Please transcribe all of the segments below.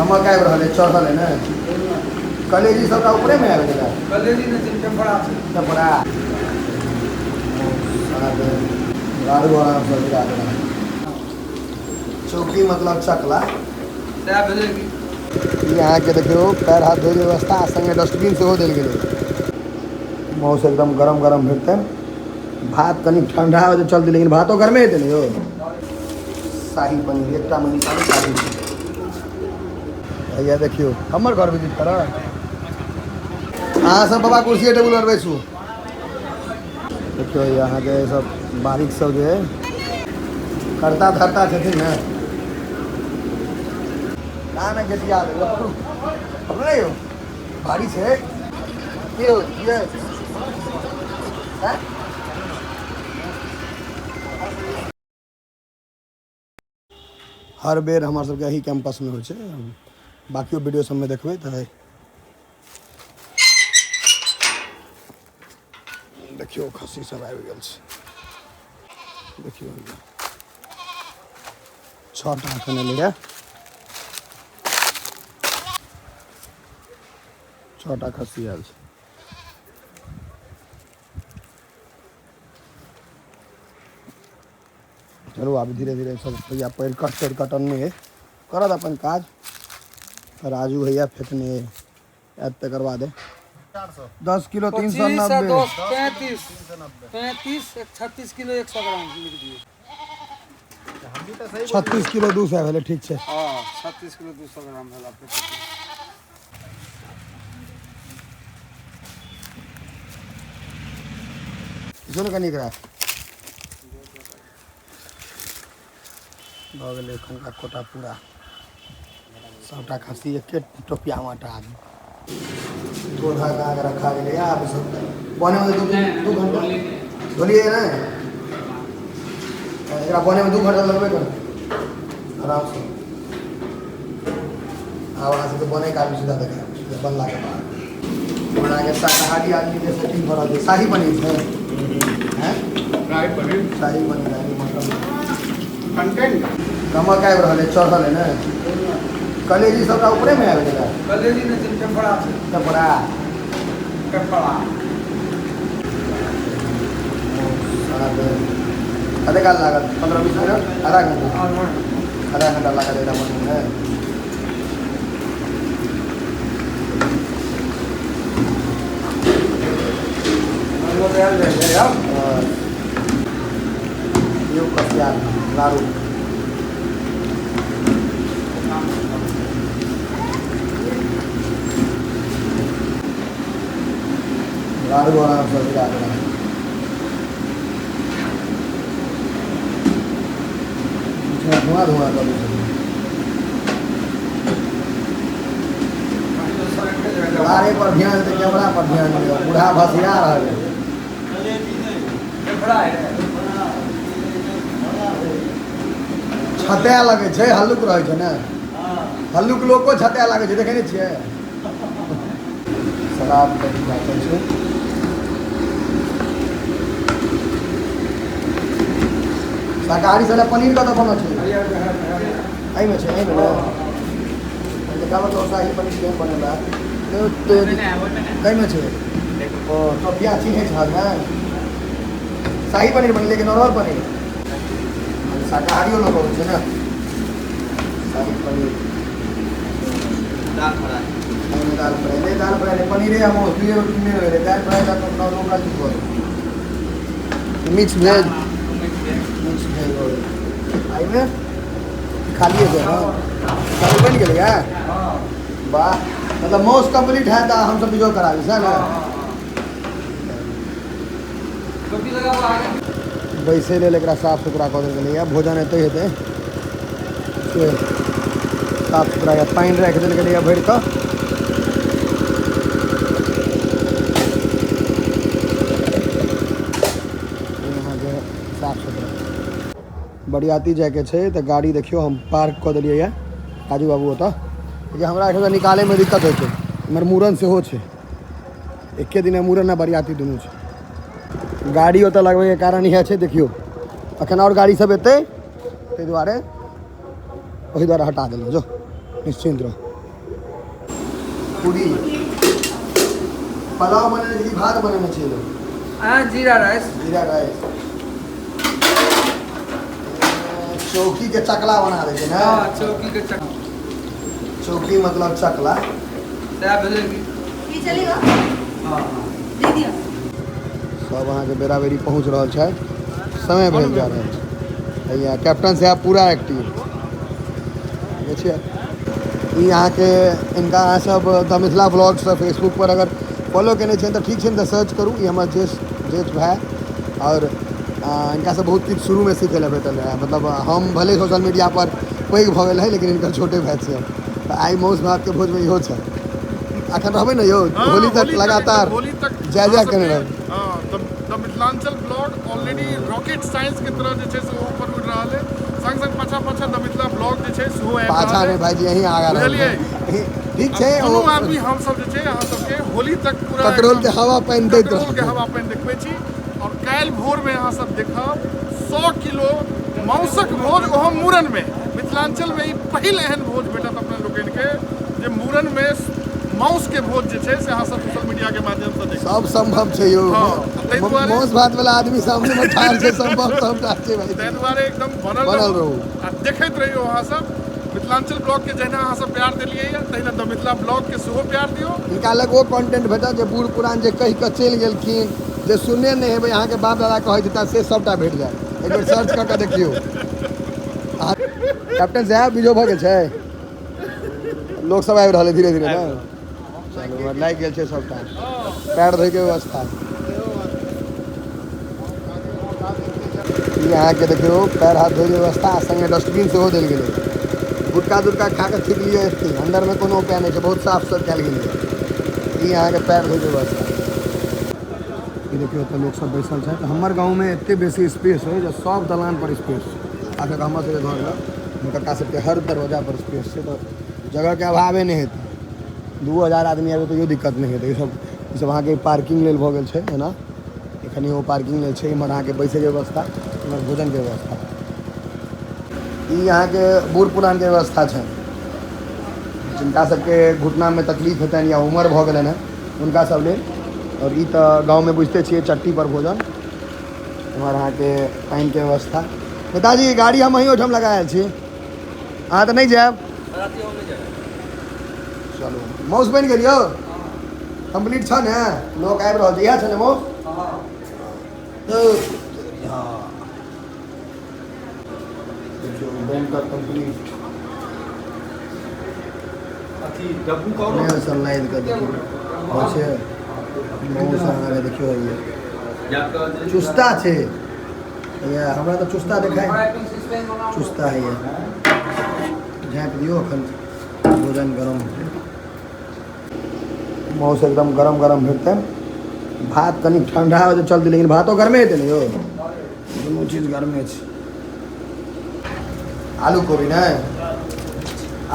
गमक आबि रहल है, चढ़ल है ने। कलेजी सबटा ऊपरे में आबि गेलै। कलेजी नहि छै, फेफड़ा छै। फेफड़ा। गाड़ू आराम से गिरा देना। चौकी मतलब चकला। सएह भेलै कि। ई अहाँके देखियौ पैर हाथ धोइके व्यवस्था आ संगे डस्टबिन सेहो देल गेलै। माउस एकदम गरम गरम भेटतै। भात कनि ठंडा हो चलतै, लेकिन भातो गरमे हेतै ने यौ। शाही पनीर एकटा मे निकालू शाही पनीर। भैया देखियौ हमर घर विजिट करऽ। अहाँ सब बाबा कुर्सी टेबुल पर बैसू। देखियौ अहाँके सब बारीक सब जे करता धरता छथिन ने। ना ना गेटिया देलक अपने यौ भारी छै की यौ ये हैं? हर बेर हमर सबके एही कैंपसमे होइ छै। बाकियो वीडियो सबमे देखबै तऽ देखियौ खस्सी सब आबि गेल छै। देखियौ 6टा एखन एलैए, 6टा खस्सी आयल छै। चलू आब धीरे धीरे सब भैया पैर कट तैर कटने है, करत अपन काज। राजू भैया फेकने है, आयत तकर बादे। 10 किलो 390। 10, 35, 35, 36 किलो 100 ग्राम लिख दियौ। 36 किलो 200 भेलै, ठीक छै। हँ, 36 किलो 200 ग्राम भेल। सुन कनि एकरा भऽ गेलै एखनका कोटा पूरा। सबटा खस्सी एके टोपियामे अटा आदमी धो धा कऽ रखा गेलै। आब सब बनेमे 2 घंटा धोलियै ने, एकरा बनेमे 2 घंटा लगबे करतै आरामसँ। आब अहाँ सबके बनेके आदमी सीधा देखायब बनलाके बाद। अहाँके शाकाहारी आदमीके सेटिंग भऽ रहल छै। शाही पनीर छै, हैं? शाही पनीर। शाही पनीर आदमी मटन कंटेंट गमक आबि रहल है, चढ़ल है ने। कलेजी सबटा ऊपरे में आबि गेलै। कलेजी नहि छै, फेफड़ा छै। फेफड़ा। फेफड़ा। कते काल लागल? 15-20 मिनट, आधा घंटा। आधा घंटा लागल एकरा बनबैमे। यौ कसिया लाड़ू लाड़ू आरामसँ गिरा देना। धुआं धुआं करू। लारे पर ध्यान दे, कैमरा पर ध्यान दे। बूढ़ा भसिया रहल है। छतए लगै छै, हल्लुक रहै छै ने। हल्लुक लोको छतए लागै छै, देखै नहि छियै? सलाद कनि काटल छै। शाकाहारी सब पनीर कतऽ बनल छै? एहिमे छै, एहिमे ने। देखाबऽ तऽ शाही पनीर केहन बनेला। कहिमे छै? ओ टोपिया चिन्है छल ने। शाही पनीर बनेलै कि नॉर्मल पनीर? शाकाहारियो लोक अबै छै ने। शाही पनीर दाल फ्राई। एहिमे दाल फ्राई नहि, दाल फ्राई नहि, पनीरे आ मासु दुइए रोटी नहि रहै। दालि फ्राई तऽ नॉर्मल चीज भऽ गेल। मिक्स भेज, मिक्स भेज भऽ गेल। एहिमे खालिए छै। हँ, खाली बनि गेलैए। वाह, मतलब मासु कम्प्लीट है तऽ हमसब वीडियो कराबी सएह ने। बैसै लेल एकरा साफ सुथरा कऽ देल गेलैए। भोजन एतै हेतै से साफ सुथरा। पानि राखि देल गेलैए भरि कऽ। अहाँके साफ सुथरा। बरियाती जाइके छै तऽ गाड़ी देखियौ हम पार्क कऽ देलियै राजू बाबू ओतऽ, कियाकि हमरा एहिठामसँ निकालैमे दिक्कत होइ छै। एम्हर मूड़न सेहो छै, एके दिना मूड़न आ बरियाती दुनू छै। गाड़ी ओतऽ लगबैके कारण इएह छै, देखियौ एखन आओर गाड़ी सब एतै, ताहि दुआरे ओहि दुआरे हटा देलहुँ। जो निश्चिन्त रह। पूरी पुलाव बनेने छी कि भात बनेने छी लोग? हाँ, जीरा राइस। जीरा राइस। चौकी के चकला बना दै छै ने? हाँ, चौकी के चकला। चौकी मतलब चकला। सएह भेलै की? ई चलेगा? हाँ। दे दिया। सब अहाँके बेरा-बेरी पहुँच रहल छथि, समय भेल जा रहल छै। हैया कैप्टन साहब पूरा एक्टिव देखिए। ई अहाँके इनका अहाँ सब द मिथिला ब्लॉगसँ फेसबुक पर अगर फॉलो केने छियनि तऽ ठीक छै, तऽ सर्च करू। ई हमर ज्येष्ठ जेठ भाय आओर इनकासँ बहुत किछु शुरूमे सीखै लए भेटल रहए। मतलब हम भले सोशल मीडिया पर पैघ भऽ गेल रहै, लेकिन हिनकर छोटे भाय छियै। तऽ आइ मौस भातके भोजमे इहो छै। अखन रहबै ने यौ? हाँ, होली तक लगातार होली तक जय जय केने रहबै। हाँ, the Mithilanchal blog already rocket science के तरह जे छै से ओ ऊपर उड़ि रहल है। संग संग पाछा पाछा द मिथिला ब्लॉग जे छै सेहो आबि पाछा रहल नहि है। भाईजी, यहीं आगा रहल बुझलियै? है। ठीक छै, कोनो ओ आदमी हम सब जे छै अहाँ सबके होली तक पूरा ककरोल के हवा पानि दैत ककरोल के रहब। हवा पानि देखबै छी। और काल्हि भोर में अहाँ सब देखब 100 किलो मांसक भोज, ओहो मूड़न में। मिथिलांचल में ई पहिल एहन भोज भेटत अपना लोकनि के जे मूड़न में मांस के भोज जे छै से अहाँ सब सोशल मीडिया के माध्यम से देखब। सब संभव छै यौ। हाँ, ताहि दुआरे मांस भात वाला आदमी सामने में ठाढ़ छै, संभव सबटा छै भाई। ताहि दुआरे एकदम बनल बनल रहू। रहू। आ देखैत रहियौ अहाँ सब मिथिलांचल ब्लॉग के। जहिना अहाँ सब प्यार देलियै या तहिना द मिथिला ब्लॉग के सेहो प्यार दियौ। हिनका लग ओ कंटेंट भेटत जे बूढ़ पुरान जे कहि कऽ चलि गेलखिन, जे सुनने नहि हेबै, अहाँके बाप दादा कहैत हेता, से सबटा भेट जायत। एक बेर सर्च कऽ कऽ देखियौ। कैप्टन साहब, बीजो भऽ गेल छै? लोक सब आबि रहल है धीरे धीरे ने? चलू, लागि गेल छै सबटा। पैर धोइके व्यवस्था। ई अहाँके देखियौ पैर हाथ धोइके व्यवस्था आ संगे डस्टबिन सेहो देल गेलै। गुटखा तुटखा खा कऽ छीक लिअ एते, अन्दरमे कोनो उपाय नहि छै, बहुत साफ सब कयल गेलै। ई अहाँके पैर धोइके व्यवस्था। ई देखियौ एतऽ लोक सब बैसल छथि। हमर गाँवमे एते बेसी स्पेस है जे सब दलान पर स्पेस छै। आखिर हमर सबके घर लग हमर कक्का सबके हर दरवाजा पर स्पेस छै, तऽ जगहके अभावे नहि हेतै। 2000 आदमी आबै तैयो दिक्कत नहि हेतै। ई सब अहाँके पार्किंग लेल भऽ गेल छै, एना एखन ओ पार्किंग लेल छै। इम्हर अहाँके बैसैके व्यवस्था, इम्हर भोजनके व्यवस्था। ई अहाँके बूढ़ पुरानके व्यवस्था छै, जिनका सबके घुटनामे तकलीफ हेतनि या उमर भऽ गेलनि हँ, हुनका सब लेल। आओर ई तऽ गाँवमे बुझिते छियै चट्टी पर भोजन। एम्हर अहाँके पानिके व्यवस्था। नेताजी, गाड़ी हम अहीं ओहिठाम लगा आयल छी, अहाँ तऽ नहि जायब? चलू, मौस बनि गेल यौ, कम्प्लीट छ ने? लोक आबि रहल छै। इएह छै ने मौस? देखियौ बनि कऽ कम्प्लीट। अपने सब लादि कऽ देखियौ होइ छै मौस। अहाँके देखियौ होइए चुस्ता छै। हैया हमरा तऽ चुस्ता देखाइ चुस्ता हैया। झाँपि दियौ, अखन भोजन गरम हेतै। मांस एकदम गरम गरम भेटतै। भात कनि ठंडा हो तऽ चलतै, लेकिन भातो गरमे हेतै ने यौ? दुनू चीज गरमे छै। आलू कोबी नहि,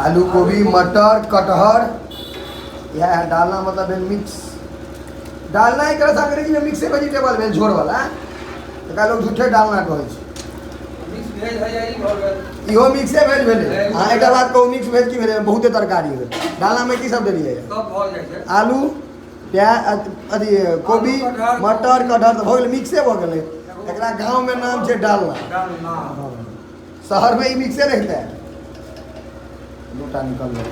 आलू कोबी मटर कटहर इएह डालना, मतलब भेल मिक्स डालना। एक तरहसँ अंग्रेजीमे मिक्से वेजिटेबल भेल झोर वाला। एकरा लोग झूठे डालना कहै छै। मिक्स भेज है ई भऽ गेल। इहो मिक्से भेज भेलै। अहाँ एकटा बात कहू, मिक्स भेज की भेलै? बहुते तरकारी भेल। डालनामे की सब देलियै? सब भऽ जाइ छै। आलू प्याज अथी कोबी कटहर, मटर कटहर तऽ भऽ गेलै, मिक्से भऽ गेलै। एकरा गाँवमे नाम छै डालना। डालना। शहरमे ई मिक्से रहितै। दूटा निकललै।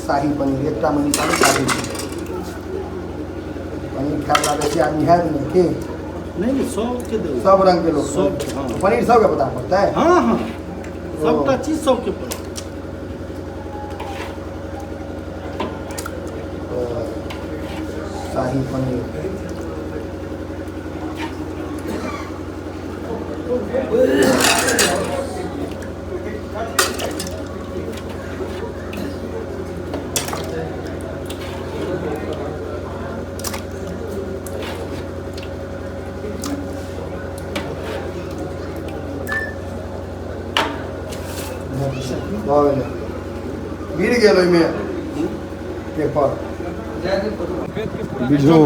शाही पनीर एकटा मे निकालू। शाही पनीर खाय वाला बेसी आदमी है नहि की? नहीं नहीं, सबके देबै। सब रंग के लोग। सब, हाँ। पनीर सबके पता पड़तै? हाँ हाँ, सबटा चीज सबके पड़तै। शाही पनीर भऽ गेलै, गिर गेल ओहिमे पेपर। बिझू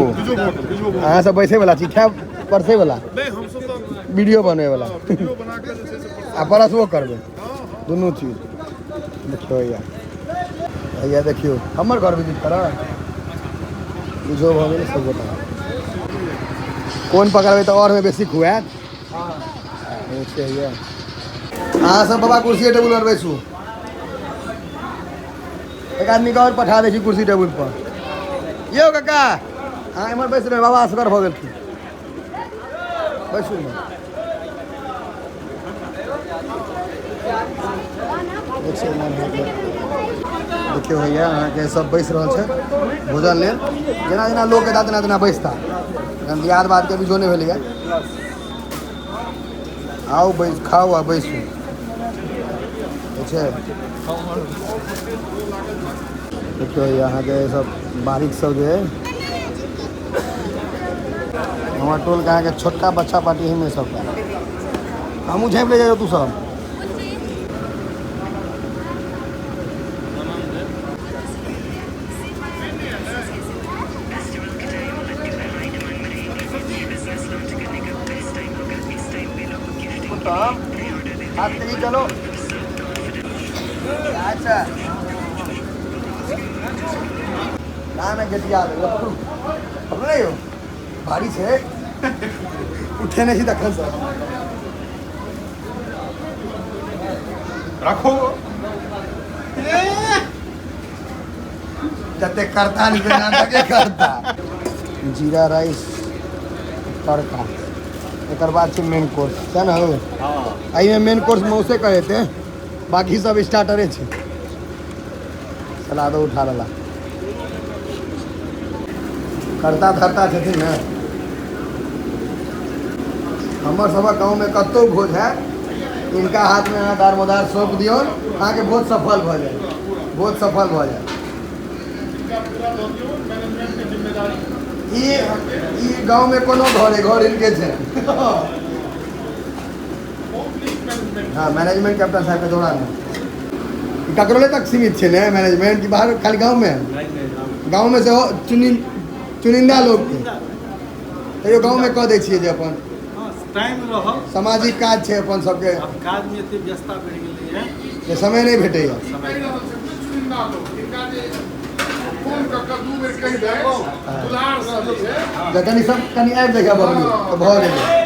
अहाँ सब बैसै वाला छी, खायब परसै वाला? नहि, हमसब तऽ वीडियो बनबै वाला। वीडियो बना कऽ जे छै से आ परसबो करबै, दुनू चीज। देखियौ भैया, भैया देखियौ हमर घर विजिट करऽ बुझो भऽ गेलै सब गोटा। कोन पकड़बै तऽ आओर मे बेसी खुआएत। छै भैया अहाँ सब बाबा कुर्सी टेबुल पर बैसू, एक आदमीके आओर पठा दै छी कुर्सी टेबुल पर। यौ काका अहाँ एम्हर बैस रहबै, बाबा असगर भऽ गेलखिन, बैसू ने। देखियौ भैया अहाँके सब बैस रहल छै भोजन लेल, जेना जेना लोक एता तेना तेना बैसता, एखन दियाद बादके बीजो नहि भेलैए। आउ बैस खाउ आ बैसू। छै देखियौ अहाँके सब बारीक सब जे है हमर टोलके अहाँके छोटका बच्चा पार्टी है में सबटा। हमहूँ झाँपि ले जाइयो तू सब। हाथ से चलो। अच्छा ना घटिया अपने यौ भारी छै, उठेने छी तखन से। राखो जते करता नहीं तते करता। जीरा राइस तड़का, एकर बाद छै मेन कोर्स, सएह ने हौ? एहिमे मेन कोर्स मौसे कहेते, बाकी सब स्टार्टरे छै। सलादो उठा लेला। करता धरता छथिन ने। हमर सबक गाँवमे कतहु भोज है, इनका हाथमे अहाँ दारमोदार सौंप दियौ, अहाँके भोज सफल भऽ जायत, भोज सफल भऽ जायत। ई गाँवमे कोनो घर है, घर इनके छै। हाँ मैनेजमेंट कैप्टन साहब के दौरान ककरोले तक सीमित छै ने मैनेजमेंट कि बाहर खाली गाँवमे? गाँवमे सेहो चुनिंदा लोकके, तैयो गाँवमे कऽ दै छियै जे अपन टाइम रहल, सामाजिक काज छै अपन सबके। आब काजमे एते व्यस्तता बढ़ि गेलैए जे समय नहि भेटैए। जे कनि सब कनि आबि जाइ बबली तऽ भऽ गेलै।